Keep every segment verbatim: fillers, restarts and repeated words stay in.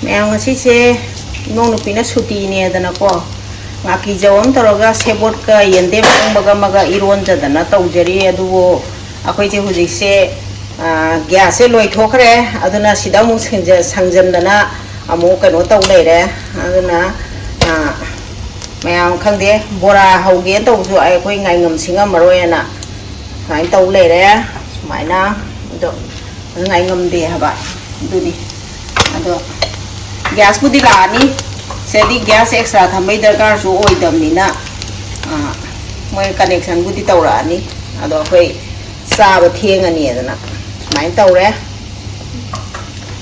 ꯃꯌꯥꯝ, ꯉꯁꯤꯁꯦ ꯏꯃꯧ ꯅꯨꯄꯤꯅ ꯁꯨꯇꯤꯅꯦꯗꯅꯀꯣ, ꯉꯥꯀꯤꯖꯧ ꯑꯃ ꯇꯧꯔꯒ ꯁꯦꯕꯣꯠꯀ ꯌꯦꯟꯗꯦꯝ ꯑꯀꯪꯕꯒ ꯑꯃꯒ ꯏꯔꯣꯟꯖꯗꯅ ꯇꯧꯖꯔꯤ꯫ ꯑꯗꯨꯕꯨ ꯑꯩꯈꯣꯏꯁꯦ ꯍꯧꯖꯤꯛꯁꯦ, ꯑ, ꯒ꯭ꯌꯥꯁꯁꯦ ꯂꯣꯏꯊꯣꯛꯈ꯭ꯔꯦ꯫ ꯑꯗꯨꯅ ꯁꯤꯗ ꯑꯃꯨꯛ ꯁꯤꯡꯖ-, ꯁꯪꯖꯟꯗꯅ ꯑꯃꯨꯛ ꯀꯩꯅꯣ ꯇꯧ ꯂꯩꯔꯦ꯫ ꯑꯗꯨꯅ, ꯑ, ꯃꯌꯥꯝ ꯈꯪꯗꯦ, ꯕꯣꯔꯥ ꯍꯧꯒꯦꯅ ꯇꯧꯕꯁꯨ ꯑꯩꯈꯣꯏ ꯉꯥꯏꯉꯝ ꯁꯤꯡꯉꯝꯃꯔꯣꯏꯅ ꯁꯨꯃꯥꯏꯅ ꯇꯧ ꯂꯩꯔꯦ꯫ ꯁꯨꯃꯥꯏꯅ ꯑꯗꯣ ꯉꯥꯏꯉꯝꯗꯦ ꯍꯥꯏꯕ꯫ ꯑꯗꯨꯅꯤ꯫ ꯑꯗꯣ ꯒ꯭ꯌꯥꯁꯄꯨꯗꯤ ꯂꯥꯛꯑꯅꯤ꯫ ꯁꯤꯗꯗꯤ ꯒ꯭ꯌꯥꯁ ꯑꯦꯛꯁꯇ꯭ꯔꯥ ꯊꯝꯕꯩ ꯗꯔꯀꯥꯔꯁꯨ ꯑꯣꯏꯗꯕꯅꯤꯅ, ꯑ, ꯃꯣꯏ ꯀꯅꯦꯛꯁꯟꯕꯨꯗꯤ ꯇꯧꯔꯛꯑꯅꯤ꯫ ꯑꯗꯣ ꯑꯩꯈꯣꯏ ꯆꯥꯕ ꯊꯦꯡꯉꯅꯤꯗꯅ ꯁꯨꯃꯥꯏꯅ ꯇꯧꯔꯦ꯫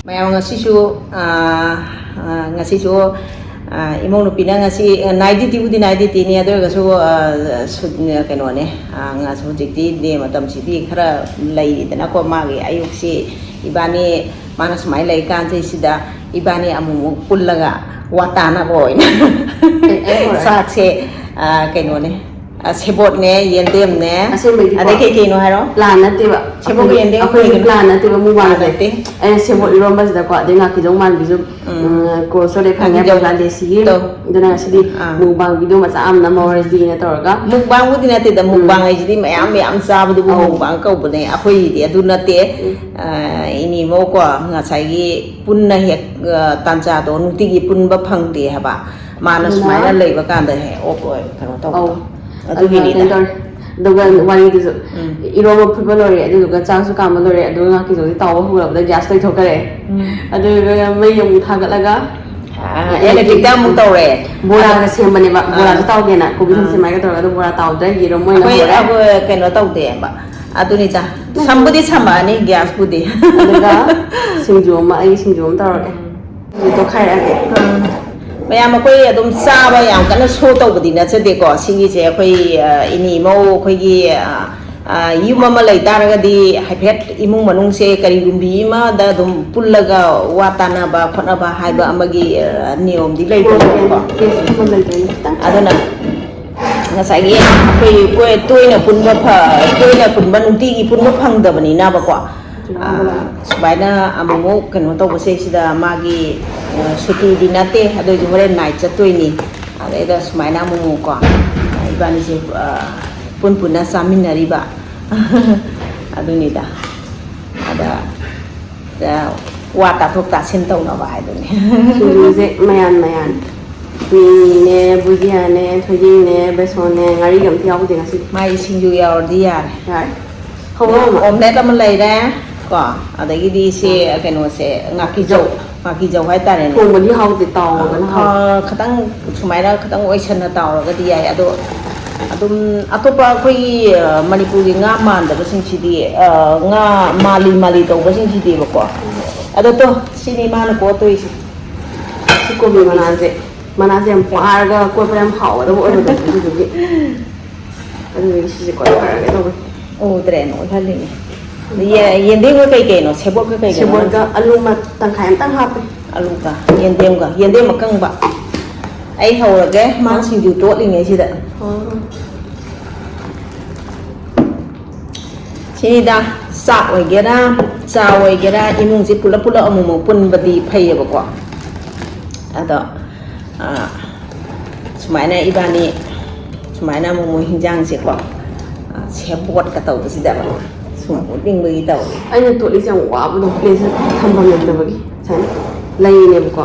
ꯃꯌꯥꯝ, ꯉꯁꯤꯁꯨ, ꯑ, ꯑ, ꯉꯁꯤꯁꯨ, ꯑ, ꯏꯃꯧ ꯅꯨꯄꯤꯅ ꯉꯁꯤ, ꯑ, night dutyꯕꯨꯗꯤ night dutyꯅꯤ, ꯑꯗꯨ ꯑꯣꯏꯔꯒꯁꯨ, ꯑ, ꯁꯨ-, ꯀꯩꯅꯣꯅꯦ, ꯑ, ꯉꯁꯤ ꯍꯧꯖꯤꯛꯇꯤ day ꯃꯇꯝꯁꯤꯗꯤ ꯈꯔ ꯂꯩꯔꯤꯗꯅꯀꯣ, ꯃꯥꯒꯤ ꯑꯌꯨꯛꯁꯤ ꯏꯕꯥꯅꯤ, ꯃꯥꯅ ꯁꯨꯃꯥꯏꯅ ꯂꯩꯀꯥꯟꯁꯤꯗ ꯏꯕꯥꯅꯤ ꯑꯃꯨꯛꯃꯨꯛ ꯄꯨꯜꯂꯒ ꯋꯥ ꯇꯥꯅꯕ ꯑꯣꯏꯅ ꯑꯩ, ꯑꯩ ꯍꯧꯔꯛꯑꯒꯦ꯫ ꯆꯥꯛꯁꯦ, ꯑ, ꯀꯩꯅꯣꯅꯦ, ꯑ, ꯁꯦꯕꯣꯠꯅꯦ, ꯌꯦꯟꯗꯦꯝꯅꯦ, ꯑꯁꯦꯡꯕꯩꯗꯤꯀꯣ, ꯑꯗꯩ ꯀꯩ ꯀꯩꯅꯣ ꯍꯥꯏꯔꯣ? Plan ꯅꯠꯇꯦꯕ꯫ ꯁꯦꯕꯣꯠ ꯑꯩꯈꯣꯏꯒꯤ, ꯌꯦꯟꯗꯦꯝ ꯑꯩꯈꯣꯏꯒꯤ ꯀꯩꯅꯣ? Plan ꯅꯠꯇꯦꯕ, ꯃꯨꯛꯕꯥꯡꯁꯦ꯫ Plan ꯅꯠꯇꯦ꯫ ꯑꯩꯅ ꯁꯦꯕꯣꯠ ꯏꯔꯣꯝꯕꯁꯤꯗꯀꯣ, ꯑꯗꯩ ꯉꯥꯀꯤꯖꯧ ꯃꯥꯟꯕꯤꯁꯨ, ꯎꯝ꯫ ꯎꯝ, ꯀ꯭ꯔꯣꯁ ꯇꯧꯔꯦ ꯐꯪꯉꯦ ꯉꯥꯀꯤꯖꯧ꯫ ꯕꯪꯒ꯭ꯂꯥꯗꯦꯁꯤꯒꯤ꯫ ꯇꯧ꯫ ꯑꯗꯨꯅ ꯉꯁꯤꯗꯤ ꯑꯥ꯫ Mukbang video ꯃꯆꯥ ꯑꯃ ꯅꯝꯍꯧꯔꯁꯤꯅ ꯇꯧꯔꯒ꯫ Mukbangꯕꯨꯗꯤ ꯅꯠꯇꯦꯗ, ꯎꯝ꯫ Mukbang ꯍꯥꯏꯁꯤꯗꯤ ꯃꯌꯥꯝ ꯃꯌꯥꯝ ꯆꯥꯕꯗꯨꯕꯨ ꯑꯧ꯫ Mukbang ꯀꯧꯕꯅꯦ꯫ ꯑꯩꯈꯣꯏꯒꯤꯗꯤ ꯑꯗꯨ ꯅꯠꯇꯦ꯫ ꯎꯝ꯫ ꯑ, ꯏꯅꯦ ꯏꯃꯧꯀꯣ, ꯉꯁꯥꯏꯒꯤ ꯄꯨꯟꯅ ꯍꯦꯛ, ꯑ, ꯇꯥꯟꯖꯥꯗꯣ ꯅꯨꯡꯇꯤꯒꯤ ꯄꯨꯟꯕ ꯐꯪꯗꯦ ꯍꯥꯏꯕ꯫ ꯃꯥꯅ ꯑꯗꯨꯅ ꯁꯨꯃꯥꯏꯅ ꯂꯩꯕ ꯀꯥꯟꯗ ꯍꯦꯛ ꯑꯣꯐ ꯑꯣꯏ, ꯀꯩꯅꯣ ꯇꯧꯕꯗꯣ꯫ ꯑꯧ꯫ ꯑꯗꯨꯒꯤꯅꯤꯗ꯫ ꯑꯗꯨꯅ ꯀꯩꯅꯣ ꯇꯧꯔꯦ꯫ ꯑꯗꯨꯒ ꯎꯝ꯫ ꯋꯥꯔꯤꯗꯨꯁꯨ, ꯎꯝ꯫ ꯏꯔꯣꯝꯕ ꯐꯨꯠꯄ ꯂꯣꯏꯔꯦ, ꯑꯗꯨꯗꯨꯒ ꯆꯥꯛꯁꯨ ꯀꯥꯝꯕ ꯂꯣꯏꯔꯦ, ꯑꯗꯨꯒ ꯉꯥꯀꯤꯖꯧꯗꯤ ꯇꯥꯎꯕ ꯍꯧꯔꯕꯗ ꯒ꯭ꯌꯥꯁ ꯂꯣꯏꯊꯣꯛꯈ꯭ꯔꯦ꯫ ꯎꯝ꯫ ꯑꯗꯨꯗꯨꯒ ꯃꯩ ꯑꯃꯨꯛ ꯊꯥꯒꯠꯂꯒ ꯑꯥ, electricꯇ ꯑꯃꯨꯛ ꯇꯧꯔꯦ꯫ ꯕꯣꯔꯥꯒ ꯑꯗꯣ ꯁꯦꯝꯕꯅꯦꯕ, ꯑꯥ꯫ ꯕꯣꯔꯥꯁꯨ ꯇꯥꯎꯒꯦꯅ ꯀꯣꯕꯤ ꯑꯥ꯫ ꯊꯝꯆꯦꯠ ꯃꯥꯏꯒ ꯇꯧꯔꯒ ꯑꯗꯨ ꯕꯣꯔꯥ ꯇꯥꯎꯗ꯭ꯔꯦ, ꯌꯦꯔꯨꯝ ꯑꯣꯏꯅ ꯑꯩꯈꯣꯏ, ꯍꯧꯔꯦ꯫ ꯑꯩꯈꯣꯏ ꯀꯩꯅꯣ ꯇꯧꯗꯦꯕ꯫ ꯑꯗꯨꯅꯤꯗ꯫ ꯁꯝꯕꯨꯗꯤ ꯁꯝꯃꯛꯑꯅꯤ ꯒ꯭ꯌꯥꯁꯄꯨꯗꯤ꯫ ꯑꯗꯨꯒ ꯁꯤꯡꯖꯨ ꯑꯃ, ꯑꯩꯒꯤ ꯁꯤꯡꯖꯨ ꯑꯃ ꯇꯧꯔꯒꯦ꯫ ꯎꯝ꯫ ꯁꯤꯡꯖꯨ ꯇꯣꯠꯈꯥꯏꯔꯛꯑꯒꯦ꯫ ꯎꯝ꯫ ꯃꯌꯥꯝ ꯑꯩꯈꯣꯏ ꯑꯗꯨꯝ ꯆꯥꯕ ꯌꯥꯝ ꯀꯟꯅ ꯁꯣ ꯇꯧꯕꯗꯤ ꯅꯠꯆꯗꯦꯀꯣ꯫ ꯁꯤꯒꯤꯁꯦ ꯑꯩꯈꯣꯏ, ꯑ, ꯏꯅꯦ ꯏꯃꯧ ꯑꯩꯈꯣꯏꯒꯤ, ꯑ, ꯑ, ꯌꯨꯝ ꯑꯃ ꯂꯩ ꯇꯥꯔꯒꯗꯤ ꯍꯥꯏꯐꯦꯠ ꯏꯃꯨꯡ ꯃꯅꯨꯡꯁꯦ ꯀꯔꯤꯒꯨꯝꯕꯤ ꯑꯃꯗ ꯑꯗꯨꯝ ꯄꯨꯜꯂꯒ ꯋꯥ ꯇꯥꯅꯕ ꯈꯣꯠꯅꯕ ꯍꯥꯏꯕ ꯑꯃꯒꯤ, ꯑ, ꯅꯤꯌꯣꯝꯗꯤ ꯂꯩꯕꯅꯦꯕꯀꯣ꯫ ꯇꯦꯁ ꯑꯃ ꯂꯩꯗꯣꯏꯅꯤ ꯈꯤꯇꯪ꯫ ꯑꯗꯨꯅ ꯉꯁꯥꯏꯒꯤ ꯑꯩꯈꯣꯏ ꯀꯣꯏ-, ꯇꯣꯏꯅ ꯄꯨꯟꯕ ꯐ-, ꯇꯣꯏꯅ ꯄꯨꯟꯕ, ꯅꯨꯡꯇꯤꯒꯤ ꯄꯨꯟꯕ ꯐꯪꯗꯕꯅꯤꯅꯕꯀꯣ꯫ ꯑꯥ, ꯁꯨꯃꯥꯏꯅ ꯑꯃꯨꯛꯃꯨꯛ ꯀꯩꯅꯣ ꯇꯧꯕꯁꯦ, ꯁꯤꯗ ꯃꯥꯒꯤ, ꯑ, ꯁꯨꯇꯤꯗꯤ ꯅꯠꯇꯦ, ꯑꯗꯨꯏꯁꯨ ꯍꯣꯔꯦꯟ ꯅꯥꯏꯠ ꯆꯠꯇꯣꯏꯅꯤ꯫ ꯑꯗꯩꯗ ꯁꯨꯃꯥꯏꯅ ꯑꯃꯨꯛꯃꯨꯛꯀꯣ, ꯏꯕꯥꯅꯤꯁꯦ, ꯑ, ꯄꯨꯟ ꯄꯨꯟꯅ ꯆꯥꯃꯤꯟꯅꯔꯤꯕ꯫ ꯑꯗꯨꯅꯤꯗ꯫ ꯑꯗ, ꯑ, ꯋꯥ ꯇꯥꯊꯣꯛ ꯇꯥꯁꯤꯟ ꯇꯧꯅꯕ ꯍꯥꯏꯗꯨꯅꯤ꯫ ꯁꯤꯡꯖꯨꯁꯦ ꯃꯌꯥꯟ ꯃꯌꯥꯟ꯫ ꯃꯤꯃꯤꯅꯦ, ꯕꯨꯖꯤꯌꯥꯅꯦ, ꯊꯣꯏꯗꯤꯡꯅꯦ, ꯕꯦꯁꯣꯟꯅꯦ, ꯉꯥꯔꯤꯒ ꯑꯝꯇ ꯌꯥꯎꯗꯦ ꯉꯁꯤꯗꯤ꯫ ꯃꯥꯏ ꯁꯤꯡꯖꯨ ꯌꯥꯎꯔꯗꯤ ꯌꯥꯔꯦ꯫ ꯌꯥꯔꯦ꯫ ꯍꯧꯔꯛꯑꯣ꯫ ꯑꯣꯝꯂꯦꯠ ꯑꯃ ꯂꯩꯔꯦ꯫ ꯀꯣ, ꯑꯗꯒꯤꯗꯤ ꯁꯤ ꯀꯩꯅꯣꯁꯦ, ꯉꯥꯀꯤꯖꯧ, ꯉꯥꯀꯤꯖꯧ ꯍꯥꯏꯇꯥꯔꯦꯅꯦ꯫ ꯊꯣꯡꯕꯗꯤ ꯍꯥꯎꯇꯦ, ꯇꯥꯎꯔꯒꯅ ꯍꯥꯎ꯫ ꯑ, ꯈꯤꯇꯪ ꯁꯨꯃꯥꯏꯅ ꯈꯤꯇꯪ ꯑꯣꯏꯁꯟꯅ ꯇꯥꯎꯔꯒꯗꯤ ꯌꯥꯏ, ꯑꯗꯣ ꯑꯗꯨꯝ ꯑꯇꯣꯞꯄ ꯑꯩꯈꯣꯏꯒꯤ, ꯑ, ꯃꯅꯤꯄꯨꯔꯒꯤ ꯉꯥ ꯃꯥꯟꯗꯕꯁꯤꯡꯁꯤꯗꯤ, ꯑ, ꯉꯥ ꯃꯥꯜꯂꯤ ꯃꯥꯜꯂꯤ ꯇꯧꯕꯁꯤꯡꯁꯤꯗꯤꯕꯀꯣ꯫ ꯑꯗꯣ ꯇꯣ, ꯁꯤꯅꯤ ꯃꯥꯅ ꯀꯣꯠꯇꯣꯏꯁꯦ꯫ ꯁꯤ ꯀꯣꯕꯤ ꯃꯅꯥꯁꯦ, ꯃꯅꯥꯁꯦ ꯌꯥꯝ ꯄꯥꯔꯒ ꯀꯣꯠꯄ ꯌꯥꯝ ꯍꯥꯎꯒꯗꯕ ꯑꯣꯏꯕꯗꯣ, ꯑꯗꯨꯗꯨꯒꯤ꯫ ꯑꯗꯨꯗꯨꯒꯤ ꯁꯤꯁꯦ ꯀꯣꯠꯊꯔꯒꯦ ꯇꯧꯕꯅꯤ꯫ ꯎꯗ꯭ꯔꯦꯅ ꯑꯣꯜꯍꯜꯂꯤꯅꯦ꯫ ꯌꯦ-, ꯌꯦꯟꯗꯦꯝꯒ ꯀꯩ ꯀꯩꯅꯣ? ꯁꯦꯕꯣꯠꯀ ꯀꯩ ꯀꯩꯅꯣ? ꯁꯦꯕꯣꯠꯀ ꯑꯂꯨ ꯃ-, ꯇꯪꯈꯥꯏ ꯑꯃꯇꯪ ꯍꯥꯞꯄꯦ꯫ ꯑꯂꯨꯒ, ꯌꯦꯟꯗꯦꯝꯒ, ꯌꯦꯟꯗꯦꯝ ꯑꯀꯪꯕ꯫ ꯑꯩ ꯍꯧꯔꯒꯦ, ꯃꯥ ꯁꯤꯡꯖꯨ ꯇꯣꯠꯂꯤꯉꯩꯁꯤꯗ꯫ ꯑꯣ꯫ ꯁꯤꯅꯤꯗ, ꯆꯥꯛ ꯑꯣꯏꯒꯦꯔꯥ, ꯆꯥ ꯑꯣꯏꯒꯦꯔꯥ, ꯏꯃꯨꯡꯁꯦ ꯄꯨꯂꯞ ꯄꯨꯂꯞ ꯑꯃꯨꯛꯃꯨꯛ ꯄꯨꯟꯕꯗꯤ ꯐꯩꯌꯦꯕꯀꯣ꯫ ꯑꯗꯣ, ꯑ, ꯁꯨꯃꯥꯏꯅ ꯏꯕꯥꯅꯤ, ꯁꯨꯃꯥꯏꯅ ꯑꯃꯨꯛꯃꯨꯛ ꯍꯤꯟꯖꯥꯡꯁꯦꯀꯣ, ꯑ, ꯁꯦꯕꯣꯠꯀ ꯇꯧꯕꯁꯤꯗ ꯁꯨꯝ ꯎꯠꯅꯤꯡꯕꯒꯤ ꯇꯧꯔꯤ꯫ ꯑꯩꯅ ꯇꯣꯠꯂꯤꯁꯦ ꯌꯥꯝ ꯋꯥꯕꯗꯣ, ꯄ꯭ꯂꯦꯠꯁꯦ ꯊꯝꯐꯝ ꯂꯩꯇꯕꯒꯤ꯫ ꯁꯨꯃꯥꯏꯅ ꯂꯩꯅꯦꯕꯀꯣ꯫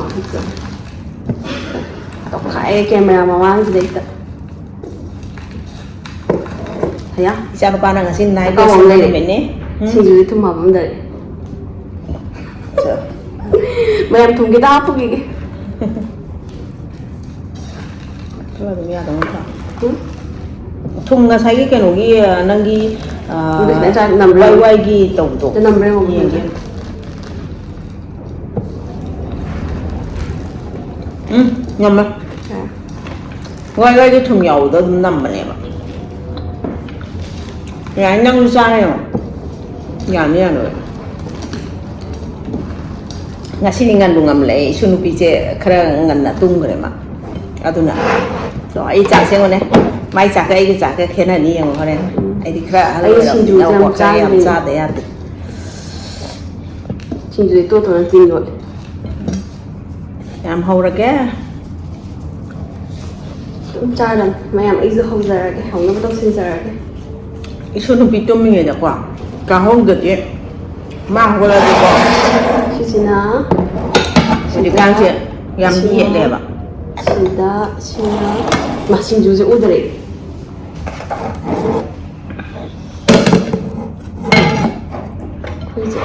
ꯇꯧꯈꯥꯏꯌꯦ ꯀꯦꯃꯦꯔꯥ ꯃꯃꯥꯡꯁꯤꯗ ꯍꯦꯛꯇ꯫ ꯍꯌꯥ꯫ ꯏꯆꯥ ꯅꯨꯄꯥꯅ ꯉꯁꯤ ꯅꯥꯏꯠ ꯑꯀꯥꯎꯕ ꯑꯃ ꯂꯣꯏꯁꯟꯕ ꯂꯩꯔꯦ꯫ ꯅꯨꯃꯤꯠꯅꯤ꯫ ꯎꯝ꯫ ꯁꯤꯡꯖꯨꯗꯤ ꯊꯨꯝ ꯍꯥꯞꯄꯝꯗꯔꯦ꯫ ꯆꯣ꯫ ꯃꯌꯥꯝ ꯊꯨꯝ ꯈꯤꯇ ꯍꯥꯞꯄꯨꯈꯤꯒꯦ꯫ ꯈꯔ ꯑꯗꯨꯝ ꯌꯥꯗꯧ ꯅꯠꯇ꯭ꯔꯣ? ꯎꯝ? ꯊꯨꯝ ꯉꯁꯥꯏꯒꯤ ꯀꯩꯅꯣꯒꯤ, ꯑ, ꯅꯪꯒꯤ, ꯑ, ꯑꯗꯨ ꯈꯤꯇꯪ ꯆꯥ-, ꯅꯝꯕ꯭ꯔꯥ ꯋꯥꯏ ꯌꯦꯡꯉꯨ꯫ ꯋꯥꯏꯒꯤ ꯇꯧꯕꯗꯣ꯫ ꯑꯗꯨ ꯅꯝꯕ꯭ꯔꯥ ꯌꯦꯡꯉꯨ꯫ ꯌꯦꯡꯒꯦ꯫ ꯎꯝ, ꯅꯝꯃꯦ꯫ ꯑ꯫ ꯋꯥꯏ ꯋꯥꯏꯒꯤ ꯊꯨꯝ ꯌꯥꯎꯕꯗꯣ ꯑꯗꯨꯝ ꯅꯝꯕꯅꯦꯕ꯫ ꯌꯥꯏ, ꯅꯪꯁꯨ ꯆꯥꯔꯣ꯫ ꯌꯥꯅꯤ, ꯌꯥꯅꯤ꯫ ꯉꯁꯤꯗꯤ ꯉꯟꯕꯨ ꯉꯝꯂꯦ꯫ ꯑꯩ ꯏꯁꯨ ꯅꯨꯄꯤꯁꯦ ꯈꯔ ꯉꯟꯅ ꯇꯨꯝꯈ꯭ꯔꯦ ꯃꯥ꯫ ꯑꯗꯨꯅ, ꯑꯗꯣ ꯑꯩ ꯆꯥꯛꯁꯦ ꯌꯦꯡꯉꯨꯅꯦ꯫ ꯃꯥꯏ ꯆꯥꯛꯀ ꯑꯩꯒꯤ ꯆꯥꯛꯀ ꯈꯦꯠꯅꯅꯤ ꯌꯦꯡꯉꯣ ꯍꯣꯔꯦꯟ꯫ ꯑꯩꯗꯤ ꯈꯔ ꯑꯍꯜ ꯑꯩ ꯑꯣꯏꯔꯕꯅꯤꯅ ꯁꯤꯡꯖꯨꯁꯦ ꯌꯥꯝ ꯋꯥꯈꯜ ꯌꯥꯝ ꯆꯥꯗ꯭ꯔꯤ꯫ ꯆꯥꯗ ꯌꯥꯗꯦ꯫ ꯁꯤꯡꯖꯨꯁꯦ ꯇꯣꯠ ꯇꯣꯠꯅ ꯇꯤꯡ ꯌꯣꯠꯂꯦ꯫ ꯌꯥꯝ ꯍꯧꯔꯒꯦ꯫ ꯑꯗꯨꯝ ꯆꯥꯔꯗꯝ ꯃꯌꯥꯝ, ꯑꯩꯁꯨ ꯍꯧꯖꯔꯒꯦ, ꯍꯧꯅꯕ ꯇꯧꯁꯤꯟꯖꯔꯒꯦ꯫ ꯏꯁꯨ ꯅꯨꯄꯤ ꯇꯨꯝꯃꯤꯉꯩꯗꯀꯣ, ꯀꯥꯍꯧꯗꯗꯤ ꯃꯥ ꯍꯧꯒꯠꯂꯗꯤꯀꯣ꯫ ꯁꯤꯁꯤꯅ ꯍꯧꯖꯤꯛꯀꯥꯟꯁꯦ ꯌꯥꯝ ꯁꯤꯅ ꯌꯦꯠꯂꯦꯕ꯫ ꯁꯤꯗ ꯁꯤꯅ ꯃꯥ ꯁꯤꯡꯖꯨꯁꯦ ꯎꯗꯔꯦ꯫ ꯑꯩꯈꯣꯏꯁꯦ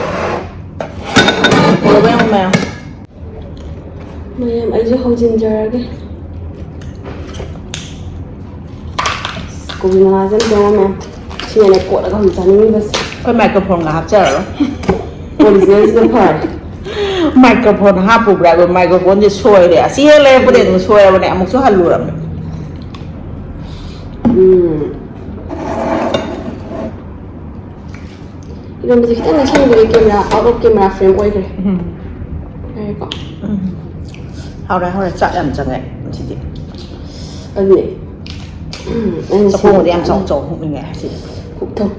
ꯎꯔꯕ ꯌꯦꯡꯉꯨ ꯃꯌꯥꯝ꯫ ꯃꯌꯥꯝ, ꯑꯩꯁꯨ ꯍꯧꯖꯤꯟꯖꯔꯒꯦ꯫ ꯀꯣꯕꯤ ꯃꯅꯥꯁꯦ ꯑꯝꯇ ꯌꯦꯡꯉꯣ ꯃꯌꯥꯝ꯫ ꯁꯤꯅꯅꯦ ꯀꯣꯠꯂꯒ ꯍꯧꯖꯤꯛ ꯆꯥꯅꯤꯡꯉꯤꯕꯁꯦ꯫ ꯑꯩꯈꯣꯏ ꯃꯥꯏꯀ꯭ꯔꯣꯐꯣꯟꯒ ꯍꯥꯞꯆꯔꯔꯣꯏ꯫ ꯑꯣꯔꯤꯖꯤꯅꯦꯜꯁꯤꯅ ꯐꯔꯦ꯫ ꯃꯥꯏꯀ꯭ꯔꯣꯐꯣꯟ ꯍꯥꯞꯄꯨꯕ꯭ꯔꯥ ꯍꯥꯏꯕ, ꯃꯥꯏꯀ꯭ꯔꯣꯐꯣꯟꯁꯦ ꯁꯣꯏꯔꯦ꯫ ꯑꯁꯤ ꯍꯦꯛ ꯂꯩꯔꯛꯄꯗꯒꯤ ꯑꯗꯨꯝ ꯁꯣꯏꯔꯕꯅꯦ, ꯑꯃꯨꯛꯁꯨ ꯍꯜꯂꯨꯔꯕꯅꯦ꯫ ꯎꯝ꯫ ꯏꯔꯣꯟꯕꯁꯦ ꯈꯤꯇꯪ ꯅꯛꯁꯟꯕꯤꯔꯦ, camera, out of camera frame ꯑꯣꯏꯈ꯭ꯔꯦ꯫ ꯎꯝ꯫ ꯌꯥꯔꯦꯀꯣ? ꯎꯝ꯫ ꯍꯥꯎꯔꯦ, ꯍꯥꯎꯔꯦ꯫ ꯆꯥꯛ ꯌꯥꯝ ꯆꯪꯉꯦ ꯉꯁꯤꯗꯤ꯫ ꯑꯗꯨꯅꯦ꯫ ꯎꯝ, ꯑꯩꯅ ꯆꯥꯛꯈꯣꯝꯒꯗꯤ ꯌꯥꯝ ꯁꯤꯡꯖꯨ ꯆꯥꯎ ꯆꯥꯎ ꯍꯨꯛꯅꯤꯡꯉꯦ ꯉꯁꯤꯗꯤ꯫ ꯄꯨꯛ ꯊꯟ-,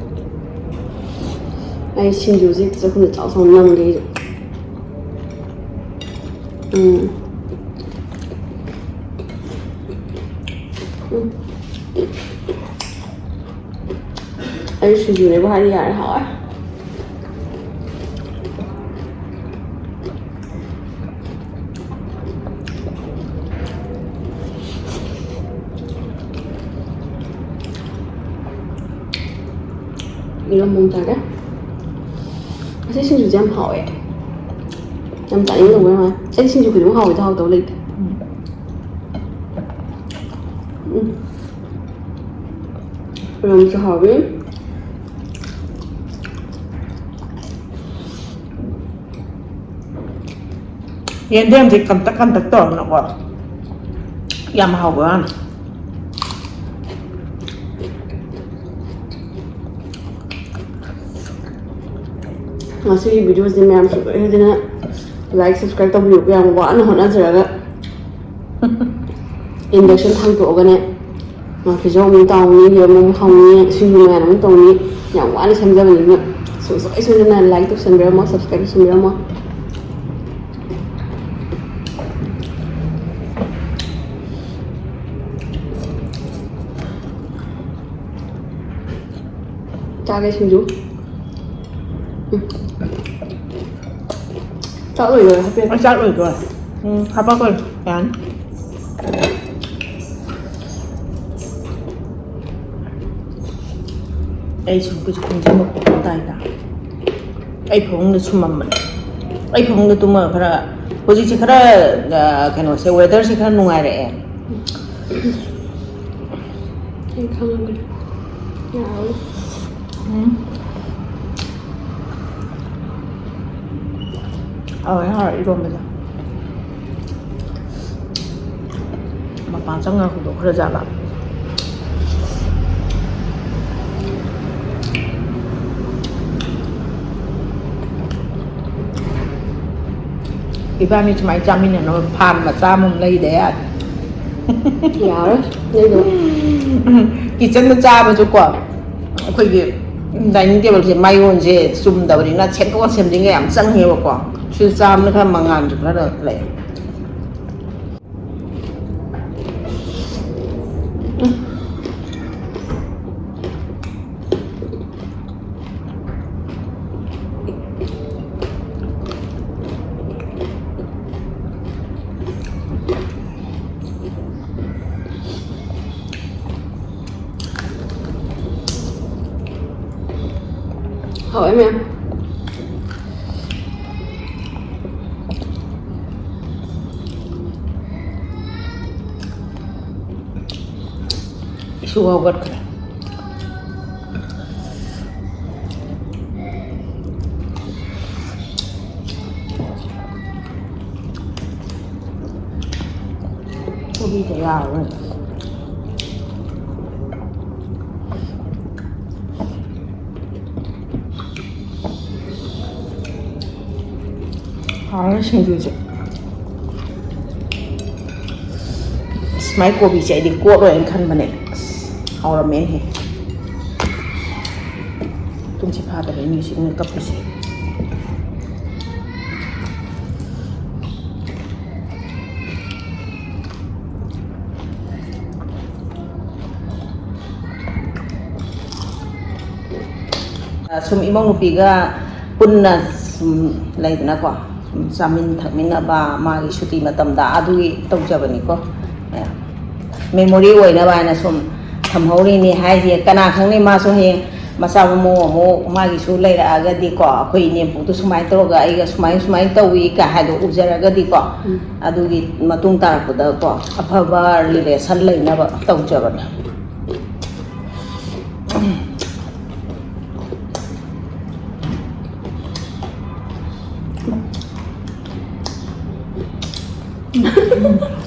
ꯑꯩ ꯁꯤꯡꯖꯨꯁꯦ ꯍꯦꯛꯇ ꯆꯥꯛꯈꯨꯝꯗ ꯆꯥꯎ ꯆꯥꯎꯅ ꯅꯝꯒꯦ ꯑꯩꯁꯨ꯫ ꯎꯝ꯫ ꯎꯝ꯫ ꯑꯩ ꯁꯤꯡꯖꯨꯅꯦꯕꯨ ꯍꯥꯏꯗꯤ ꯌꯥꯔꯦ, ꯍꯥꯎꯋꯦ꯫ ꯏꯔꯣꯝꯕ ꯑꯃ ꯆꯥꯒꯦ꯫ ꯑꯁꯤ ꯁꯤꯡꯖꯨꯁꯦ ꯌꯥꯝ ꯍꯥꯎꯋꯦ꯫ ꯌꯥꯝ ꯆꯥꯅꯤꯡꯗꯧꯕ ꯌꯥꯝ ꯃꯥꯜꯂꯦ꯫ ꯑꯩ ꯁꯤꯡꯖꯨ ꯈꯨꯗꯤꯡꯃꯛ ꯍꯥꯎꯋꯦꯗ, ꯍꯥꯎꯇꯕ ꯂꯩꯇꯦ꯫ ꯎꯝ꯫ ꯏꯔꯣꯝꯕꯁꯨ ꯍꯥꯎꯋꯤ꯫ ꯌꯦꯟꯗꯦꯝꯗꯤ ꯀꯟꯇꯛ ꯀꯟꯇꯛ ꯇꯧꯔꯒꯀꯣ, ꯌꯥꯝ ꯍꯥꯎꯕ ꯋꯥꯅꯤ꯫ ꯉꯁꯤꯒꯤ videoꯁꯦ ꯃꯌꯥꯝꯁꯨ ꯂꯣꯏ ꯍꯥꯏꯗꯅ like, subscribe ꯇꯧꯕꯤꯌꯨ꯫ ꯌꯥꯝ ꯋꯥꯅ ꯍꯣꯠꯅꯖꯔꯒ induction ꯊꯥꯡꯇꯣꯛꯑꯒꯅꯦ, ꯐꯤꯖꯧ ꯑꯃꯨꯛ ꯇꯥꯎꯅꯤ, ꯌꯦꯔꯨꯝ ꯑꯃꯨꯛ ꯍꯧꯅꯤ, ꯁꯤꯡꯖꯨ ꯃꯌꯥꯝ ꯑꯃꯨꯛ ꯇꯧꯅꯤ꯫ ꯌꯥꯝ ꯋꯥꯅ ꯁꯦꯝꯖꯕꯅꯤꯅ ꯁꯨꯡꯁꯣꯏ ꯁꯣꯏꯗꯅ like ꯇꯧꯁꯟꯕꯤꯔꯝꯃꯣ, subscribe ꯇꯧꯁꯟꯕꯤꯔꯝꯃꯣ꯫ ꯆꯥꯒꯦ ꯁꯤꯡꯖꯨ꯫ ꯎꯝ꯫ ꯆꯥꯛ ꯂꯣꯏꯗꯣꯔꯦ, ꯍꯥꯏꯐꯦꯠ꯫ ꯑꯩ ꯆꯥꯛ ꯂꯣꯏꯗꯣꯔꯦ꯫ ꯎꯝ, ꯍꯥꯄꯛꯀꯅꯨ꯫ ꯌꯥꯅꯤ꯫ ꯑꯩ ꯁꯨꯝ ꯀꯨꯏꯁꯨ ꯈꯨꯝꯖꯤꯟꯕ ꯈꯣꯠꯄ ꯇꯥꯏꯗ꯫ ꯑꯩ ꯐꯃꯨꯡꯗ ꯁꯨꯝꯃꯝꯕꯅꯦ꯫ ꯑꯩ ꯐꯃꯨꯡꯗ ꯇꯨꯝꯃꯒ ꯈꯔ, ꯍꯧꯖꯤꯛꯁꯦ ꯈꯔ, ꯑ, ꯀꯩꯅꯣꯁꯦ, weatherꯁꯦ ꯈꯔ ꯅꯨꯡꯉꯥꯏꯔꯛꯑꯦ꯫ ꯑꯩ ꯈꯪꯉꯝꯒꯅꯤ꯫ ꯌꯥꯔꯣꯏ꯫ ꯎꯝ꯫ ꯍꯥꯎꯋꯦ, ꯍꯥꯎꯋꯦ ꯏꯔꯣꯝꯕꯁꯦ꯫ ꯃꯄꯥꯟ ꯆꯪꯉ ꯍꯧꯗꯣꯛꯈ꯭ꯔꯖꯥꯠꯂ? ꯏꯕꯥꯅꯤ ꯁꯨꯃꯥꯏꯅ ꯆꯥꯃꯤꯟꯅꯅꯕ ꯐꯥꯟ ꯃꯆꯥ ꯑꯃꯃꯝ ꯂꯩꯗ ꯌꯥꯗꯦ꯫ ꯌꯥꯔꯣꯏ, ꯂꯩꯗꯧ꯫ Kitchenꯗ ꯆꯥꯕꯁꯨꯀꯣ, ꯑꯩꯈꯣꯏꯒꯤ dining tableꯁꯦ, ꯃꯥꯏꯌꯣꯟꯁꯦ ꯆꯨꯝꯗꯕꯅꯤꯅ ꯁꯦꯝꯗꯣꯛ ꯁꯦꯝꯖꯤꯟꯒ ꯌꯥꯝ ꯆꯪꯉꯦꯕꯀꯣ꯫ ꯁꯤꯗ ꯆꯥꯕꯅ ꯈꯔ ꯃꯉꯥꯜꯁꯨ ꯈꯔ ꯂꯩ꯫ ꯍꯥꯎꯋꯦ ꯃꯌꯥꯝ꯫ ꯏꯁꯨ ꯍꯧꯒꯠꯈ꯭ꯔꯦ꯫ ꯀꯣꯕꯤꯗ ꯌꯥꯔꯔꯣꯏ꯫ ꯍꯥꯎꯔꯦ ꯁꯤꯡꯖꯨꯁꯦ꯫ ꯑꯁ, ꯃꯥꯏ ꯀꯣꯕꯤꯁꯦ ꯑꯩꯗꯤ ꯀꯣꯠꯂꯣꯏꯅ ꯈꯟꯕꯅꯦ꯫ ꯑꯁ, ꯍꯥꯎꯔꯝꯃꯦꯅꯦꯍꯦ꯫ ꯁꯤ ꯐꯥꯗꯕꯩꯅꯤ ꯁꯤꯅ ꯀꯞꯄꯤꯁꯦ꯫ ꯁꯨꯝ ꯏꯃꯧ ꯅꯨꯄꯤꯒ ꯄꯨꯟꯅ ꯁꯨꯝ ꯂꯩꯗꯅꯀꯣ, ꯁꯨꯝ ꯆꯥꯃꯤꯟ ꯊꯛꯃꯤꯟꯅꯕ ꯃꯥꯒꯤ ꯁꯨꯇꯤ ꯃꯇꯝꯗ ꯑꯗꯨꯒꯤ ꯇꯧꯖꯕꯅꯤꯀꯣ꯫ ꯃꯦꯃꯣꯔꯤ ꯑꯣꯏꯅꯕ ꯍꯥꯏꯅ ꯁꯨꯝ ꯊꯝꯍꯧꯔꯤꯅꯤ ꯍꯥꯏꯁꯦ꯫ ꯀꯅꯥ ꯈꯪꯅꯤ, ꯃꯥꯁꯨ ꯍꯌꯦꯡ ꯃꯆꯥ ꯃꯃꯧ ꯑꯃꯨꯛ ꯃꯥꯒꯤꯁꯨ ꯂꯩꯔꯛꯑꯒꯗꯤꯀꯣ, ꯑꯩꯈꯣꯏ ꯏꯅꯦꯝꯄꯣꯛꯇꯣ ꯁꯨꯃꯥꯏꯅ ꯇꯧꯔꯒ ꯑꯩꯒ ꯁꯨꯃꯥꯏ ꯁꯨꯃꯥꯏꯅ ꯇꯧꯏ ꯀꯥꯏ ꯍꯥꯏꯗꯣ ꯎꯖꯔꯒꯗꯤꯀꯣ, ꯎꯝ꯫ ꯑꯗꯨꯒꯤ ꯃꯇꯨꯡ ꯇꯥꯔꯛꯄꯗꯀꯣ ꯑꯐꯕ ꯔꯤꯂꯦꯁꯟ ꯂꯩꯅꯕ ꯇꯧꯖꯕꯅꯦ꯫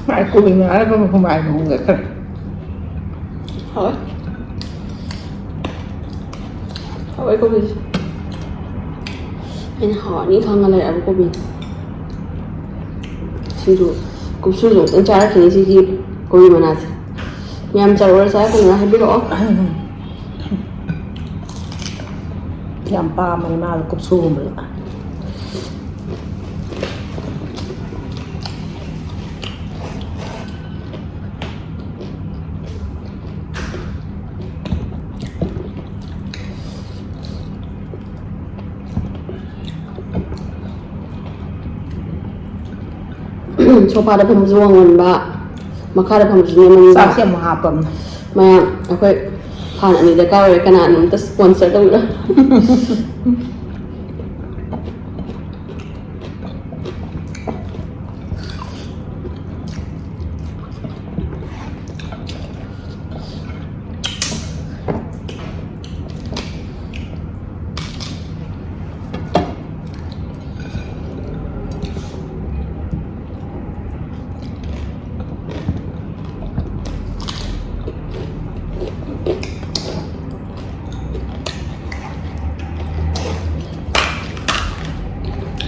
ꯃꯥꯏ ꯀꯣꯕꯤ ꯉꯥꯏꯔꯒ ꯍꯨꯃꯥꯏ ꯃꯨꯟꯒꯠꯈ꯭ꯔꯦ꯫ ꯍꯥꯎꯋꯦ꯫ ꯍꯥꯎꯋꯦ ꯀꯣꯕꯤꯁꯦ꯫ ꯑꯩꯅ ꯍꯥꯎꯔꯅꯤ ꯈꯪꯉ ꯂꯩꯔꯛꯑꯕ ꯀꯣꯕꯤꯅꯤ꯫ ꯁꯤꯡꯖꯨ ꯀꯨꯞꯁꯨꯁꯨ ꯑꯃꯨꯛꯇꯪ ꯆꯥꯔꯛꯈꯤꯅꯤ ꯁꯤꯒꯤ ꯀꯣꯕꯤ ꯃꯅꯥꯁꯦ꯫ ꯃꯌꯥꯝ ꯆꯥꯔꯛꯑꯣꯔ ꯆꯥꯔꯛꯀꯅꯣ ꯍꯥꯏꯕꯤꯔꯛꯑꯣ꯫ ꯌꯥꯝ ꯄꯥꯝꯕꯅꯦ ꯃꯥꯗꯣ ꯀꯨꯞꯁꯨꯒꯨꯝꯕꯗꯣ꯫ ꯁꯣꯐꯥꯗ ꯐꯝꯕꯁꯨ ꯋꯥꯡꯃꯟꯕ, ꯃꯈꯥꯗ ꯐꯝꯕꯁꯨ ꯅꯦꯝꯃꯟꯕ꯫ ꯆꯥꯛꯁꯦ ꯑꯃꯨꯛ ꯍꯥꯞꯄꯝꯅꯦ꯫ ꯃꯌꯥꯝ ꯑꯩꯈꯣꯏ ꯐꯥꯟ ꯑꯅꯤ ꯗꯔꯀꯥꯔ ꯑꯣꯏꯔꯦ, ꯀꯅꯥꯅꯣꯝꯇ sponsor ꯇꯧꯕꯤꯔꯣ꯫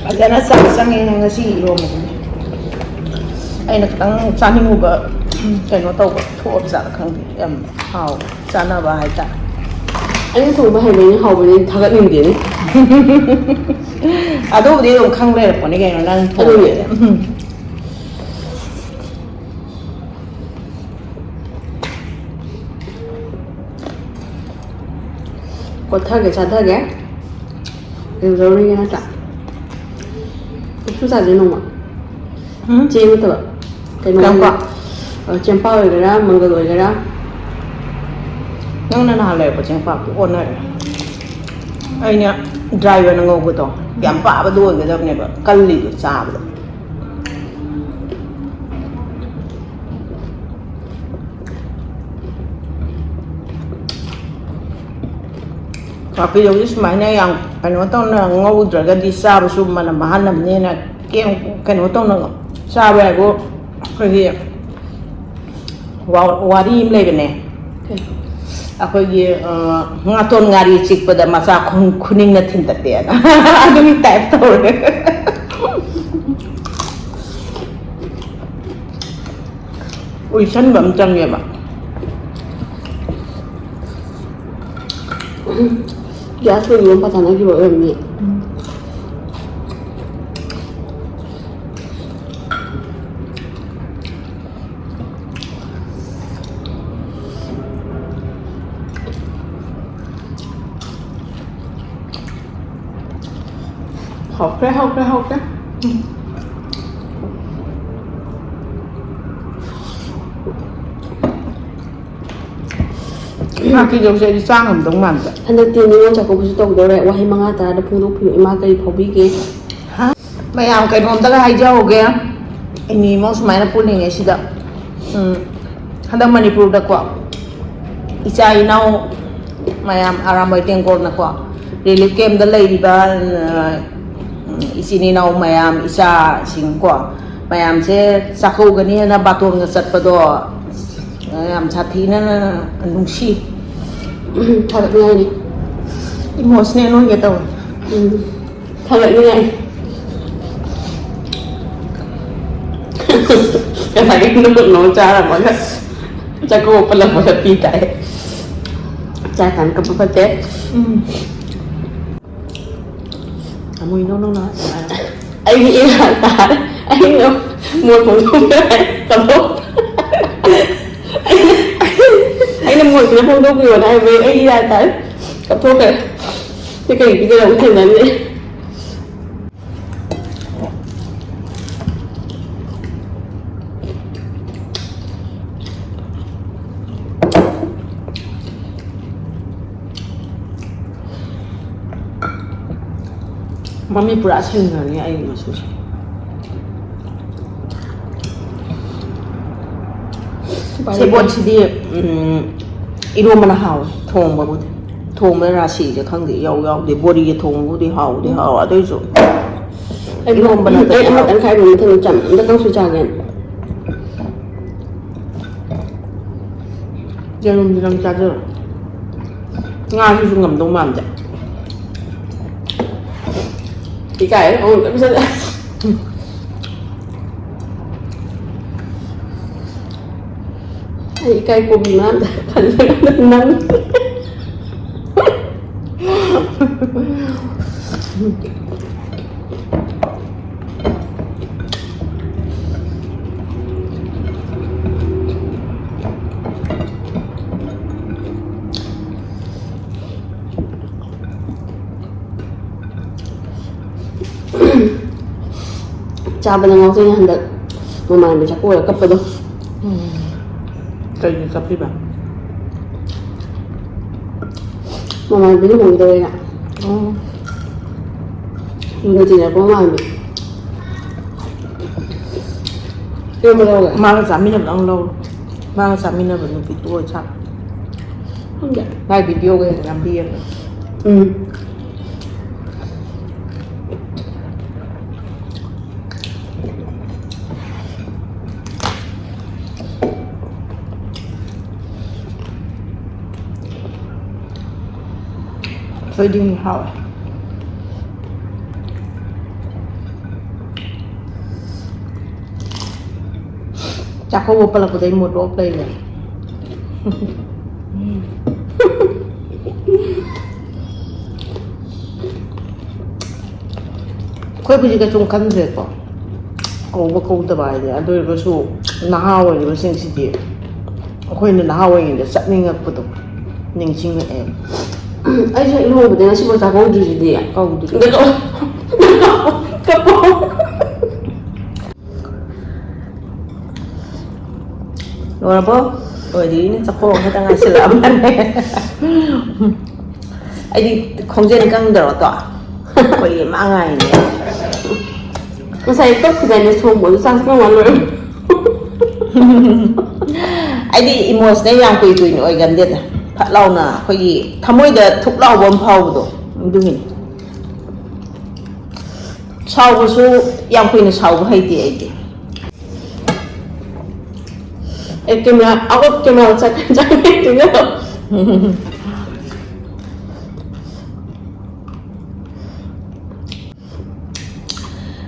ꯐꯖꯅ ꯆꯥꯛ ꯆꯪꯉꯦ ꯉꯁꯤ ꯏꯔꯣꯝꯕꯗꯨꯅꯦ꯫ ꯑꯩꯅ ꯈꯤꯇꯪ ꯆꯥꯅꯤꯡꯉꯨꯕ, ꯀꯩꯅꯣ ꯇꯧꯕ ꯊꯣꯛꯑꯕ ꯖꯥꯠꯂ ꯈꯪꯗꯦ, ꯌꯥꯝ ꯍꯥꯎ ꯆꯥꯅꯕ ꯍꯥꯏꯇꯥꯔꯦ꯫ ꯑꯩꯅ ꯊꯣꯡꯕ ꯍꯩꯕꯅꯤ, ꯍꯥꯎꯕꯅꯤ, ꯊꯥꯒꯠꯅꯤꯡꯗꯦꯅꯦ꯫ ꯑꯗꯨꯕꯨꯗꯤ ꯑꯗꯨꯝ ꯈꯪ ꯂꯩꯔꯛꯄꯅꯤ ꯀꯩꯅꯣ, ꯅꯪ ꯑꯗꯨꯅꯦ꯫ ꯊꯣꯡꯕꯗꯤ꯫ ꯎꯝ꯫ ꯀꯣꯠꯊꯒꯦ, ꯆꯥꯊꯒꯦ꯫ ꯀꯩꯗꯧꯔꯤꯒꯦ ꯅꯠꯇ꯭ꯔꯥ? ꯎꯁꯨ ꯆꯥꯁꯦ ꯅꯣꯡꯃ꯫ ꯎꯝ? ꯆꯦꯡ ꯅꯠꯇꯕ꯫ ꯀꯩꯅꯣ ꯆꯦꯡꯄꯥꯛ꯫ ꯑ, ꯆꯦꯡꯄꯥꯛ ꯑꯣꯏꯒꯦꯔꯥ, ꯃꯪꯒꯜ ꯑꯣꯏꯒꯦꯔꯥ꯫ ꯅꯪꯅ ꯅꯍꯥꯟ ꯂꯩꯔꯛꯄ ꯆꯦꯡꯄꯥꯛꯇꯣ ꯑꯣꯟꯅꯔꯦ꯫ ꯑꯩꯅ ꯗ꯭ꯔꯥꯏ ꯑꯣꯏꯅ ꯉꯧꯕꯗꯣ ꯌꯥꯝ ꯄꯥꯕꯗꯣ ꯑꯣꯏꯒꯗꯕꯅꯦꯕ, ꯀꯜꯂꯤꯗꯣ ꯆꯥꯕꯗ꯫ ꯀꯥꯐꯤꯗꯧꯗꯤ ꯁꯨꯃꯥꯏꯅ ꯌꯥꯝ ꯀꯩꯅꯣ ꯇꯧꯅ ꯉꯧꯗ꯭ꯔꯒꯗꯤ ꯆꯥꯕꯁꯨ ꯃꯅꯝ ꯃꯍꯥ ꯅꯝꯅꯦꯅ ꯀꯦꯝ ꯀꯩꯅꯣ ꯇꯧꯅ ꯆꯥꯕ ꯍꯥꯏꯕꯨ ꯑꯩꯈꯣꯏꯒꯤ ꯋꯥ- ꯋꯥꯔꯤ ꯑꯃ ꯂꯩꯕꯅꯦ꯫ ꯑꯩꯈꯣꯏꯒꯤ ꯑ, ꯉꯥꯇꯣꯟ ꯉꯥꯔꯤ ꯆꯤꯛꯄꯗ ꯃꯆꯥ ꯈꯨ- ꯈꯨꯅꯤꯡꯅ ꯊꯤꯟꯗꯠꯇꯦꯅ꯫ ꯑꯗꯨꯒꯤ ꯇꯥꯏꯞ ꯇꯧꯔꯦ꯫ ꯎꯏꯁꯟꯕ ꯑꯃ ꯆꯪꯉꯦꯕ꯫ ꯒ꯭ꯌꯥꯁ ꯂꯣꯏꯕ ꯑꯃ ꯄꯥꯊꯥꯅꯈꯤꯕ ꯑꯣꯏꯔꯝꯅꯤ꯫ ꯍꯥꯎꯈ꯭ꯔꯦ, ꯍꯥꯎꯈ꯭ꯔꯦ, ꯍꯥꯎꯈ꯭ꯔꯦ꯫ ꯉꯥꯀꯤꯖꯧꯁꯦ ꯑꯩꯗꯤ ꯆꯥ ꯉꯝꯗꯧ ꯃꯥꯟꯗꯦ꯫ ꯍꯟꯗꯛꯇꯤ ꯅꯤꯉꯣꯜ ꯆꯥꯛꯀꯧꯕꯁꯨ ꯇꯧꯗꯧꯔꯦ꯫ ꯋꯥꯍꯩ ꯃꯉꯥ ꯇꯔꯥꯗ ꯐꯣꯡꯗꯣꯛꯄꯤꯌꯨ꯫ ꯏꯃꯥ ꯀꯔꯤ ꯐꯥꯎꯕꯤꯒꯦ? ꯃꯌꯥꯝ ꯀꯩꯅꯣꯝꯇꯒ ꯍꯥꯏꯖꯍꯧꯒꯦ꯫ ꯏꯅꯦ ꯏꯃꯧ ꯁꯨꯃꯥꯏꯅ ꯄꯨꯜꯂꯤꯉꯩꯁꯤꯗ, ꯎꯝ, ꯍꯟꯗꯛ ꯃꯅꯤꯄꯨꯔꯗꯀꯣ ꯏꯆꯥ ꯏꯅꯥꯎ ꯃꯌꯥꯝ ꯑꯔꯥꯝꯕꯥꯏ ꯇꯦꯡꯀꯣꯜꯅꯀꯣ ꯔꯤꯂꯤꯐ ꯀꯦꯝꯗ ꯂꯩꯔꯤꯕ, ꯎꯝ, ꯏꯆꯤꯟ ꯏꯅꯥꯎ ꯃꯌꯥꯝ, ꯏꯆꯥꯁꯤꯡꯀꯣ ꯃꯌꯥꯝꯁꯦ ꯆꯥꯛꯀꯧꯒꯅꯤ ꯍꯥꯏꯅ ꯕꯥꯇꯣꯟꯒ ꯆꯠꯄꯗꯣ ꯌꯥꯝ ꯁꯥꯊꯤꯅ ꯅꯨꯡꯁꯤ꯫ ꯊꯥꯒꯠꯅꯤꯡꯉꯥꯏꯅꯤ꯫ ꯏꯃꯣꯁꯅꯦꯜ ꯑꯣꯏꯒꯦ ꯇꯧꯋꯦ꯫ ꯊꯥꯒꯠꯅꯤꯡꯉꯥꯏ꯫ ꯉꯁꯥꯏꯒꯤ ꯅꯨꯃꯤꯠ ꯅꯣꯡ ꯆꯥꯔꯝꯃꯒ ꯆꯥꯛꯀꯧꯕ ꯄꯜꯂꯛꯄꯗ ꯄꯤ ꯇꯥꯏ꯫ ꯆꯥ ꯀꯥꯟꯗ ꯀꯞꯄ ꯐꯠꯇꯦ꯫ ꯎꯝ꯫ ꯑꯃꯨꯛ ꯏꯅꯧ ꯅꯧꯅ ꯍꯥꯏꯔꯣ꯫ ꯑꯩꯒꯤ ꯏꯔꯥꯜ ꯇꯥꯔꯦ꯫ ꯑꯩꯅ ꯃꯣꯠ ꯐꯣꯡꯗꯣꯛꯄꯤꯔꯣ ꯍꯥꯏ꯫ ꯀꯞꯊꯣꯛ-, ꯑꯩꯅ, ꯑꯩꯅ ꯃꯣꯠꯁꯤꯅ ꯐꯣꯡꯗꯣꯛꯄꯤꯔꯣꯅ ꯍꯥꯏꯕꯩ ꯑꯩ ꯏꯔꯥꯜ ꯇꯥꯔꯦ꯫ ꯀꯞꯊꯣꯛꯈ꯭ꯔꯦ꯫ ꯁꯤ ꯀꯔꯤ ꯄꯤꯖꯔ ꯑꯃꯨꯛ ꯊꯦꯡꯅꯅꯤ꯫ ꯃꯃꯤꯠ ꯄꯨꯔꯥ ꯁꯤꯡꯈ꯭ꯔꯅꯤ ꯑꯩ ꯉꯁꯤꯁꯦ꯫ ꯎꯄꯥꯏ ꯂꯩꯇꯦ꯫ ꯁꯦꯕꯣꯠꯁꯤꯗꯤ, ꯎꯝ, ꯏꯔꯣꯝꯕꯅ ꯍꯥꯎꯋꯦ, ꯊꯣꯡꯕꯕꯨꯗꯤ꯫ ꯊꯣꯡꯕꯗ ꯔꯥꯁꯤꯁꯦ ꯈꯪꯗꯦ, ꯏꯌꯥꯎ ꯌꯥꯎꯗꯦ꯫ ꯕꯣꯔꯤꯒ ꯊꯣꯡꯕꯕꯨꯗꯤ ꯍꯥꯎꯕꯨꯗꯤ ꯍꯥꯎꯋꯦ, ꯑꯗꯨꯏꯁꯨ ꯑꯩ ꯏꯔꯣꯝꯕꯅ ꯑꯩ ꯍꯥꯎꯋꯦ꯫ ꯑꯃꯇꯪ ꯈꯥꯏꯕ ꯃꯊꯪꯗ ꯆꯝꯅ ꯑꯝꯇ ꯀꯥꯡꯁꯣꯏ ꯆꯥꯒꯦꯅ꯫ ꯌꯦꯔꯨꯝꯗꯤ ꯅꯪ ꯆꯥꯖꯔꯣ꯫ ꯉꯥꯁꯤꯁꯨ ꯉꯝꯗꯧ ꯃꯥꯟꯗꯦ꯫ ꯏꯀꯥꯏ, ꯑꯃꯨꯛꯇ ꯄꯤꯁꯜꯂꯦ꯫ ꯑꯩ ꯏꯀꯥꯏ ꯀꯣꯕꯤ ꯃꯔꯝꯗ ꯈꯜꯂꯒ ꯅꯪ꯫ ꯆꯥꯕꯗ ꯉꯥꯎꯖꯩꯅ ꯍꯟꯗꯛ ꯃꯃꯥꯟꯅꯕꯤ ꯆꯥꯛꯀꯧꯔ ꯀꯞꯄꯗꯣ꯫ ꯎꯝ꯫ ꯀꯩꯒꯤ ꯀꯞꯄꯤꯕ? ꯃꯃꯥꯟꯅꯕꯤ ꯂꯨꯍꯣꯡꯈꯤꯗꯧꯔꯦꯅ꯫ ꯎꯝ꯫ ꯂꯨꯅ ꯇꯤꯟꯅꯔꯛꯄ ꯃꯃꯥꯟꯅꯕꯤ꯫ ꯏꯔꯣꯟꯕ ꯂꯧꯔꯒ꯫ ꯃꯥꯒ ꯆꯥꯃꯤꯟꯅꯕꯗꯪ ꯂꯧꯔꯣ꯫ ꯃꯥꯒ ꯆꯥꯃꯤꯟꯅꯕ ꯅꯨꯄꯤꯗꯨ ꯑꯣꯏ ꯁꯥ-, ꯈꯪꯗꯦ꯫ ꯃꯥꯏ ꯚꯤꯗꯤꯑꯣꯒ ꯍꯦꯛ ꯅꯝꯕꯤꯌꯦꯕ꯫ ꯎꯝ꯫ ꯊꯣꯏꯗꯤꯡ ꯍꯥꯎꯋꯦ꯫ ꯆꯥꯛꯀꯧꯕ ꯄꯜꯂꯛꯄꯗ ꯑꯩ mood off ꯂꯩꯔꯦ꯫ ꯑꯩꯈꯣꯏꯕꯨꯗꯤ ꯀꯩꯁꯨꯝ ꯈꯟꯗ꯭ꯔꯦꯀꯣ, ꯀꯧꯕ ꯀꯧꯗꯕ ꯍꯥꯏꯗꯤ꯫ ꯑꯗꯨ ꯑꯣꯏꯔꯒꯁꯨ ꯅꯍꯥ ꯑꯣꯏꯔꯤꯕꯁꯤꯡꯁꯤꯗꯤ ꯑꯩꯈꯣꯏꯅ ꯅꯍꯥ ꯑꯣꯏꯔꯤꯉꯩꯗ ꯆꯠꯅꯤꯡꯉꯛꯄꯗꯣ ꯅꯤꯡꯁꯤꯡꯉꯛꯑꯦ꯫ ꯑꯩꯁꯨ ꯍꯦꯛ ꯂꯨꯍꯣꯡꯕꯗ ꯉꯁꯤꯐꯥꯎ ꯆꯥꯛ ꯀꯧꯗ꯭ꯔꯤꯁꯤꯗꯤ꯫ ꯀꯧꯗ꯭ꯔꯤ꯫ ꯑꯗꯣ ꯀꯞꯄꯣ꯫ ꯂꯣꯏꯔꯕꯣ? ꯂꯣꯏꯗ꯭ꯔꯤꯅꯦ, ꯆꯥꯛꯈꯣꯡ ꯈꯛꯇ ꯉꯥꯏꯁꯤꯜꯂꯛꯑꯕꯅꯦ꯫ ꯑꯩꯗꯤ ꯈꯣꯡꯖꯦꯜ ꯀꯪꯗ꯭ꯔꯣ ꯇꯣ? ꯑꯩꯈꯣꯏꯒꯤ ꯃꯥ ꯉꯥꯏꯅꯦ꯫ ꯉꯁꯥꯏ ꯀꯞꯈꯤꯗꯥꯏꯅꯦ ꯊꯣꯡꯕꯗꯣ, ꯆꯥꯛ ꯀꯔꯝ ꯀꯥꯟ ꯂꯣꯏꯔꯕ? ꯑꯩꯗꯤ ꯏꯃꯣꯁꯅꯦꯜ ꯌꯥꯝ ꯀꯨꯏ ꯀꯨꯏꯅ ꯑꯣꯏꯒꯟꯗꯦꯗ꯫ ꯐꯠ ꯂꯥꯎꯅ ꯑꯩꯈꯣꯏꯒꯤ ꯊꯃꯣꯏꯗ ꯊꯨꯛ ꯂꯥꯎꯕ ꯑꯃ ꯐꯥꯎꯕꯗꯣ, ꯑꯗꯨꯒꯤꯅꯤ꯫ ꯁꯥꯎꯕꯁꯨ ꯌꯥꯝ ꯀꯨꯏꯅ ꯁꯥꯎꯕ ꯍꯩꯇꯦ ꯑꯩꯗꯤ꯫ ꯑꯦ, ꯀꯦꯃꯦꯔꯥ ꯑꯥꯎꯠ, ꯀꯦꯃꯦꯔꯥ ꯆꯠ ꯆꯠ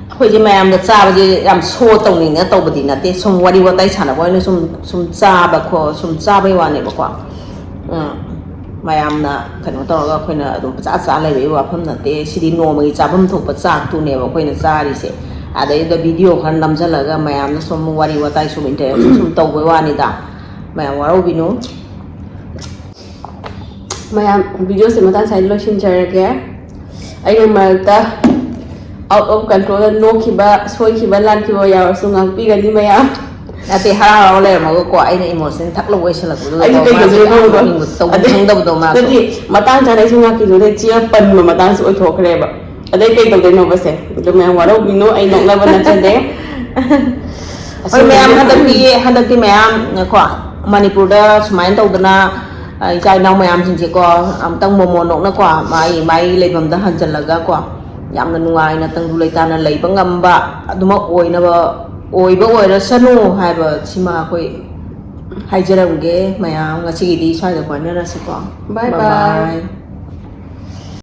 ꯑꯩꯈꯣꯏꯁꯦ ꯃꯌꯥꯝꯗ ꯆꯥꯕꯁꯦ ꯌꯥꯝ ꯁꯣ ꯇꯧꯅꯤꯡꯗꯅ ꯇꯧꯕꯗꯤ ꯅꯠꯇꯦ, ꯁꯨꯝ ꯋꯥꯔꯤ ꯋꯥꯇꯥꯏ ꯁꯥꯟꯅꯕ ꯑꯣꯏꯅ ꯁꯨꯝ ꯁꯨꯝ ꯆꯥꯕ ꯈꯣ ꯁꯨꯝ ꯆꯥꯕꯩ ꯋꯥꯅꯦꯕꯀꯣ꯫ ꯎꯝ, ꯃꯌꯥꯝꯅ ꯀꯩꯅꯣ ꯇꯧꯔꯒ ꯑꯩꯈꯣꯏꯅ ꯑꯗꯨꯝ ꯄꯆꯥ ꯆꯥ ꯂꯩꯕꯒꯤ ꯋꯥꯐꯝ ꯅꯠꯇꯦ꯫ ꯁꯤꯗꯤ ꯅꯣꯡꯃꯒꯤ ꯆꯥꯐꯝ ꯊꯣꯛꯄ ꯆꯥꯛꯇꯨꯅꯦꯕ ꯑꯩꯈꯣꯏꯅ ꯆꯥꯔꯤꯁꯦ꯫ ꯑꯗꯩꯗ ꯚꯤꯗꯤꯑꯣ ꯈꯔ ꯅꯝꯁꯤꯜꯂꯒ ꯃꯌꯥꯝꯅ ꯁꯨꯝ ꯋꯥꯔꯤ ꯋꯥꯇꯥꯏ ꯁꯨꯝ ꯏꯟꯇꯔꯦꯛꯁꯟ ꯁꯨꯝ ꯇꯧꯕꯩ ꯋꯥꯅꯤꯗ꯫ ꯃꯌꯥꯝ ꯋꯥꯔꯧꯕꯤꯅꯨ꯫ ꯃꯌꯥꯝ, ꯚꯤꯗꯤꯑꯣꯁꯦ ꯃꯇꯥꯡ ꯁ꯭ꯋꯥꯏꯗ ꯂꯣꯏꯁꯤꯟꯖꯔꯒꯦ꯫ ꯑꯩꯅ ꯃꯔꯛꯇ ꯑꯥꯎꯠ ꯑꯣꯐ ꯀꯟꯇ꯭ꯔꯣꯜꯗ ꯅꯣꯛꯈꯤꯕ, ꯁꯣꯏꯈꯤꯕ, ꯂꯥꯟꯈꯤꯕ ꯌꯥꯎꯔꯁꯨ ꯉꯥꯛꯄꯤꯒꯅꯤ ꯃꯌꯥꯝ꯫ ꯅꯠꯇꯦ, ꯍꯔꯥꯎ ꯍꯔꯥꯎ ꯂꯩꯔꯝꯃꯒꯀꯣ, ꯑꯩꯅ ꯏꯃꯣꯁꯅꯦꯜ ꯊꯛ ꯂꯧꯕ ꯑꯣꯏꯁꯜꯂꯛꯄꯗꯨꯗꯀꯣ, ꯑꯩꯁꯨ ꯀꯩꯗꯧꯗꯣꯏꯅꯣ ꯃꯥꯁꯨ ꯌꯥꯝ ꯈꯪꯗꯕ꯫ ꯅꯣꯛꯅꯤꯡꯕ, ꯇꯧꯐꯝ ꯑꯗꯩ ꯈꯪꯗꯕꯗꯧ ꯃꯥꯁꯨ꯫ ꯅꯠꯇꯦ, ꯃꯇꯥꯡ ꯆꯥꯅ ꯑꯩꯁꯨ ꯉꯥꯛꯀꯤꯗꯨꯗ ꯆꯤꯌꯔ ꯄꯟꯕ ꯃꯇꯥꯡꯁꯨ ꯑꯣꯏꯊꯣꯛꯈ꯭ꯔꯦꯕ꯫ ꯑꯗꯩ ꯀꯩ ꯇꯧꯗꯣꯏꯅꯣꯕꯁꯦ? ꯑꯗꯨ ꯃꯌꯥꯝ ꯋꯥꯔꯧꯕꯤꯅꯨ, ꯑꯩ ꯅꯣꯛꯅꯕ ꯅꯠꯆꯗꯦ꯫ ꯍꯣꯏ ꯃꯌꯥꯝ, ꯍꯟꯗꯛꯇꯤ, ꯍꯟꯗꯛꯇꯤ ꯃꯌꯥꯝ ꯀꯣ, ꯃꯅꯤꯄꯨꯔꯗ ꯁꯨꯃꯥꯏꯅ ꯇꯧꯗꯅ, ꯑ, ꯏꯆꯥ ꯏꯅꯥꯎ ꯃꯌꯥꯝꯁꯤꯡꯁꯦꯀꯣ, ꯑꯃꯨꯛꯇꯪ ꯃꯣꯃꯣꯟ ꯅꯣꯛꯅꯀꯣ, ꯃꯥꯏ ꯃꯥꯏ ꯂꯩꯐꯝꯗ ꯍꯟꯖꯜꯂꯒꯀꯣ, ꯌꯥꯝꯅ ꯅꯨꯡꯉꯥꯏꯅ ꯇꯪꯗꯨ ꯂꯩꯇꯥꯅ ꯂꯩꯕ ꯉꯝꯕ ꯑꯗꯨꯃꯛ ꯑꯣꯏꯅꯕ, ꯑꯣꯏꯕ ꯑꯣꯏꯔꯁꯅꯨ ꯍꯥꯏꯕ ꯁꯤꯃ ꯑꯩꯈꯣꯏ ꯍꯥꯏꯖꯔꯝꯒꯦ꯫ ꯃꯌꯥꯝ, ꯉꯁꯤꯒꯤꯗꯤ ꯁ꯭ꯋꯥꯏꯗ ꯄꯥꯏꯅꯔꯁꯤꯀꯣ꯫ Bye Bye bye. Bye꯫